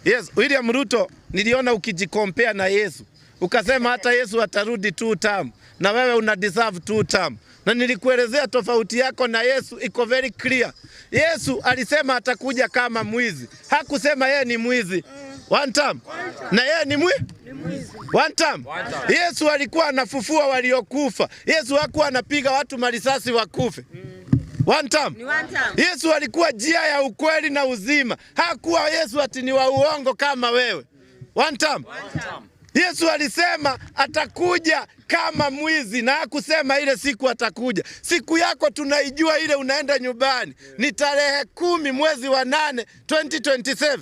Yes, William Ruto, niliona ukijicompare na Yesu. Ukasema hata Yesu atarudi two term na wewe una deserve two term. Na nilikuelezea tofauti yako na Yesu iko very clear. Yesu alisema atakuja kama mwizi. Hakusema yeye ni mwizi. One term. Na yeye ni mwi? One term. Yesu alikuwa anafufua waliokufa. Yesu hakuwa anapiga watu marisasi wakufe. One term. Ni one term. Yesu alikuwa njia ya ukweli na uzima. Hakuwa Yesu ati ni wa uongo kama wewe. One term. Yesu alisema atakuja kama mwizi na hakusema ile siku atakuja. Siku yako tunaijua ile unaenda nyumbani ni tarehe 10 mwezi wa 8 2027.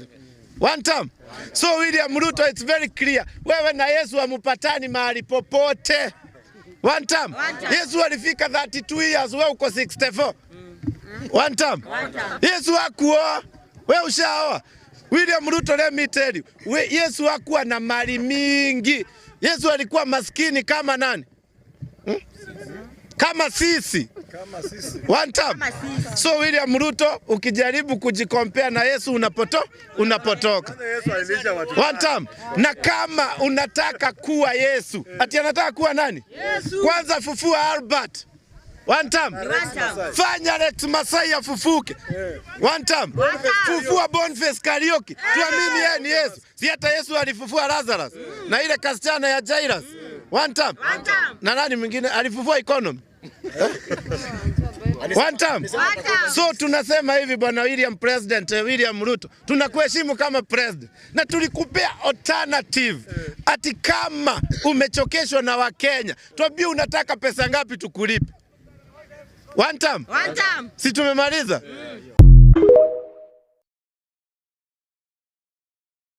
One term. So William Ruto, it's very clear. Wewe na Yesu hamupatani mahali popote. One term. One term. Yesu alifika 32 years, wewe uko 64. One term. One term. Yesu hakuoa, wewe ushaoa. William Ruto, let me tell you, Yesu hakuwa na mali mingi. Yesu alikuwa maskini kama nani? Hmm? Kama sisi. Kama sisi. One term. Kama sisi. So William Ruto, ukijaribu kujicompare na Yesu unapotoka. Yesu alilisha watu. One term. Na kama unataka kuwa Yesu, ati anataka kuwa nani? Yesu. Kwanza fufua Albert. One term. One term. Fanya Alex Masai afufuke. One term. One term. Fufua Boniface Kariuki. Tuamini yeye ni Yesu. Si hata Yesu alifufua Lazarus na ile kasichana ya Jairus. One term. One term. Na nani mwingine alifufua economy? One term. One term. So tunasema hivi, bwana William President William Ruto, tunakuheshimu kama president na tulikupea alternative ati kama umechokeshwa na Wakenya, tuambie unataka pesa ngapi tukulipe. One term. One term. Si tumemaliza?